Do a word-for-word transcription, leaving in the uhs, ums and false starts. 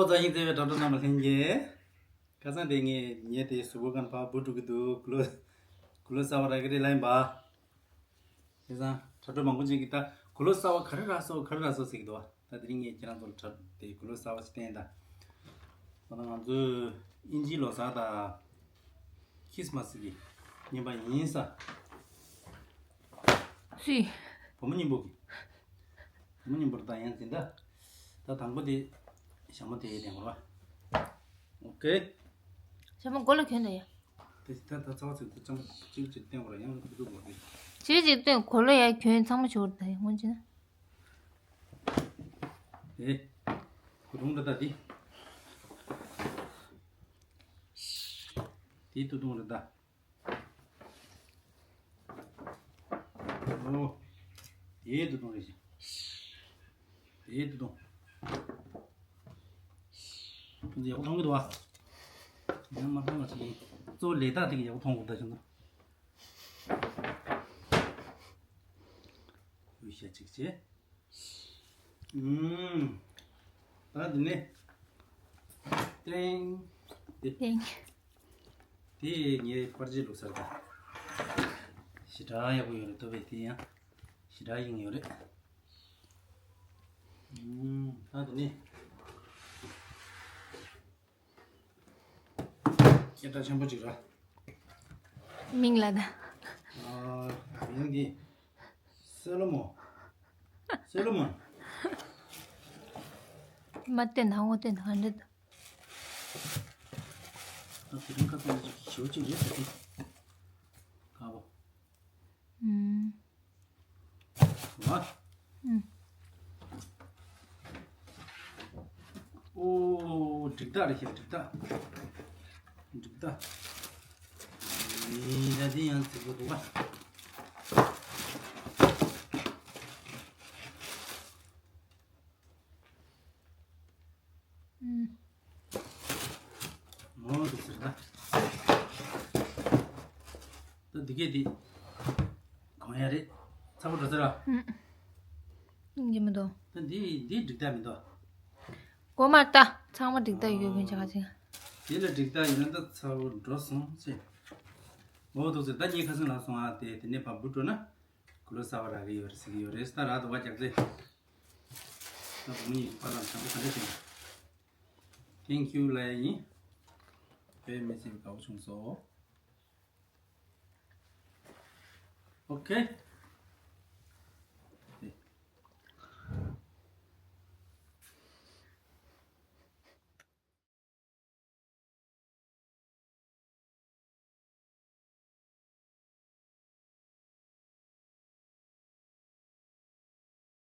ད་ཡིན་ཚེ་བའི་དྲ་གྲོགས་རྣམ་པ་ལྷན་རྒྱས། ཁ་སང་དེ་ངས་ཉལ་དེ་གཟུགས་པོ་གང་ཕར་འབུ་དཀྲུག་གི་འདུག་གུ་ལོ། གུ་ལོ་གསར་པ་རག་གི་རེད་ལབ་ཡིན་པ། དེ་སང་དྲ་གྲོགས་མང་པོ་ཅིག་གིས་ད་གུ་ལོ་གསར་པ་ག་རེ་རག་སོང་ག་རེ་རག་སོང་ཟེར་གི་འདུག་བ། ད་དེ་རིང་ངས་ཁྱེད་རང་ཚོ་ལ་དྲ་དེ་གུ་ལོ་གསར་པ་ཞིག་བསྟན་ད། ད་ང་ཚོའི་དབྱིན་ཇིའི་ལོ་གསར་དང་ཁྲིས་མ་སི་གི་རྙིང་པ་ཡིན་ས། སུས། བུ་མོ་སྙིང་པོ་གི། བུ་མོ་སྙིང་པོར་ད་ཡང་འཛིན་ད། ད་དང་པོ་དེ་ཞྭ་མོ་དེ་ལེན་དགོས་ར། ཨོ་ཀེ། ཞྭ་མོ་མགོ་ལ་གྱོན་ད་ཡ། དེ་ད་ད་ཚ་བ་ཚིག་ད་ཅང་གཅིག་གཅིག་བསྟན་དགོས་ར་ཡང་ཁུ་ཐུག་དགོས་རེད། གཅིག་གཅིག་བསྟན་མགོ་ལ་ཡ་གྱོན་ཚང་མ་བྱོས་ད་ཡ་སྔོན་ཅི་ན། ཨེ། ཁུ་རུང་ད་ད་དེ། དེ་ཏུ་དུང་རེད་ད། ཨོ། དེའི་དུ་དུང་རེད་ཤག་དེའི་དུ་དུང་། ཁོང་ཚོ་ཡག་པོ་མཐོང་གི་འདུག་བ། ཡང་མ་མཐོང་བ་ཞིག་ཡིན། གཙོ་བོ་ལས་རྟགས་དེ་གི་ཡག་པོ་མཐོང་དགོས་ད་ཁྱོད་ཚོ། ཡུ་ཤ་གཅིག་བྱས། ཨུམ། ད་འདི་ནས། ཏེང་། དེ། ཏེང་། དེ་ངའི་པར་ཆས་བླུགས་ས་རེད་ད། ཞེ་དྲག་ཡག་པོ་ཡོད་རེད་ལྟོས་པས་དེ་ཡང་། ཞེ་དྲག་ཡིན་ཡོད་རེད། ཨུམ། ད་འདི་ནས། སྐད་གྲགས་ཆེན་པོ་ཅིག་ར། མིང་ལ་ད། ཨ། མིང་འདི། སེ་ལོ་མོན། སེ་ལོ་མོན། མ་བསྟན་ན་འོ་བསྟན་ན་ག་འདྲ་ད། ད་དེ་རིང་ཁ་སང་ཞིག་ཞོ་ཅིག་རེད་ཟེར་གི། དཀར་པོ། ཨུམ། ལ། ཨུམ། ཨོ། འགྲིག་རྟགས་རེད་ཤག་འགྲིག་རྟགས། འགྲིག་རྟགས། ཨེ་ད་དེ་ཡང་རྫིག་པོ་འདུག་བ། ཨུམ། མོ་དེ་ཟེར་ད། ད་འདི་གས་འདི། གང་ཡ་རེད། ཚ་པོ་འགྲོ་ཟེར་ར། ཨུམ། ཡིན་མི་འདུག་ད་འདི་འདི་འགྲིག་ད་མི་འདུག་མགོ་མར་ལྟ། ཚང་མ་འགྲིག་ད་ཡོད་ཀྱང་ཆ་ག་ཅིག་དེ་ལ་འགྲིག་ད་ཡིན་ན་ད་ཚ་པོ་འགྲོ་སོང་ཟེར། མོ་འདུག་ཟེར་ད་ངས་ཁ་སང་ལབ་སོང་ཨ་དེ་དེ་ནས་ཕར་འབུ་འགྲོ་ན། གུ་ལོ་གསར་པ་རག་གི་ཡོད་རེད་ཟེར་གི་ཡོད་རེད་ད་ར་དུ་བ་རྒྱག་ཚེ། ད་བུ་མོ་གཉིས་ཕར་ལ་བྱང་པོ་ག་འདྲ་བྱེད་ན། Thank you ལབ་ཡ་ཡིན། དཔེ་མི་སྲིད་པའི་དགའ་པོ་བྱུང་སོང་། ཨོ་ཁེ།